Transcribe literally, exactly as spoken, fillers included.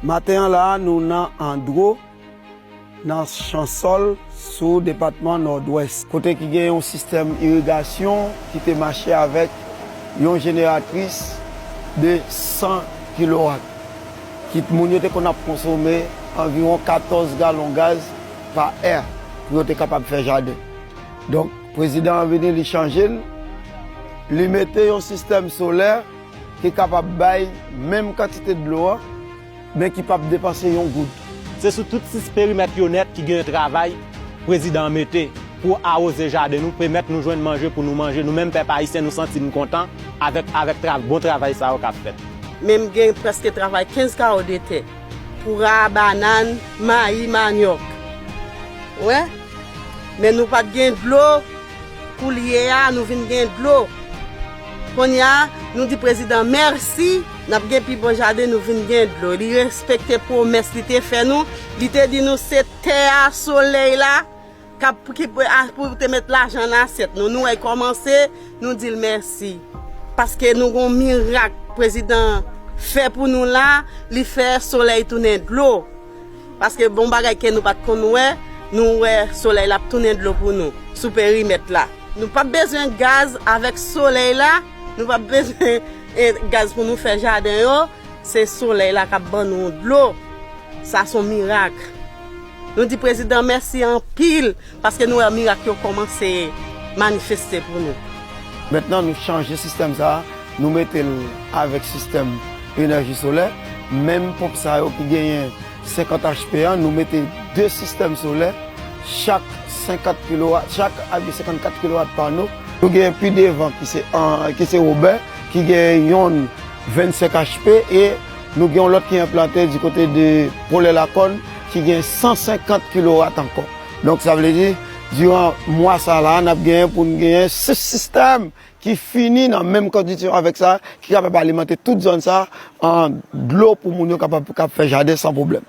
Maten an la a, nou nan Andro, nan Chansòl, sou depatman Nòdwès, kote ki gen yon sistèm irigasyon ki te mache avèk yon jeneratris de san kilowat, ki moun yo te konn ap konsome anviwon katòz galon gaz pa è pou yo te kapab fè jaden. Donk, prezidan an vini, li chanje l, li mete yon sistèm solè ki kapab bay menm kantite dlo an, men ki p ap depanse yon goud. Se sou tout sis perimèt yo nèt ki gen yon travay prezidan an mete pou awoze jaden nou, pèmèt nou jwenn manje pou nou manje. Nou menm pèp ayisyen, nou santi n kontan avèk, avèk tra-, bon travay sa yo k ap fèt. Men m gen prèske travay kenz kawo de tè, poura, banann, mayi, manyòk. Wè, men nou pa t gen dlo. Koulye a, nou vin gen dlo. Kounye a, nou di prezidan mèsi, n ap gen pi bon jaden, nou vin gen dlo. Li respekte pwomès li te fè nou. Li te di nou se tè a, solèy la, k ap, ki, a, pou te met lajan nan asyèt nou. Nou wè l kòmanse, nou di l mèsi. Paske nou gon mirak prezidan fè pou nou la, li fè solèy tounen dlo. Paske bon bagay ke nou pa t konn wè, nou wè solèy la ap tounen dlo pou nou, sou perimèt la. Nou p ap bezwen gaz avèk solèy la, nou p ap bezwen, eh, gaz pou nou fè jaden yo, se solèy la k ap ban nou dlo. Sa se yon mirak. Nou di prezidan mèsi anpil, paske nou wè mirak yo kòmanse manifeste pou nou. Mentnan, nou chanje sistèm sa a, nou mete l avèk sistèm enèji solè. Menm ponp sa yo ki genyen senkant H P an, nou mete de sistèm solè, chak senkant kilowat, chak avèk senkannkat kilowat pano. Nou gen pi devan ki se, an, ki se Wobè, ki gen yon vennsenk H P, e nou gen yon lòt ki enplante di kote de Pole Lakòn, ki gen san senkant kilowat ankò. Donk, sa vle di, diran mwa sa la, n ap genyen pou n genyen sis sistèm ki fini nan menm kondisyon avèk sa, ki kapab alimante tout zòn sa an dlo pou moun yo kapab, k ap fè jaden san pwoblèm.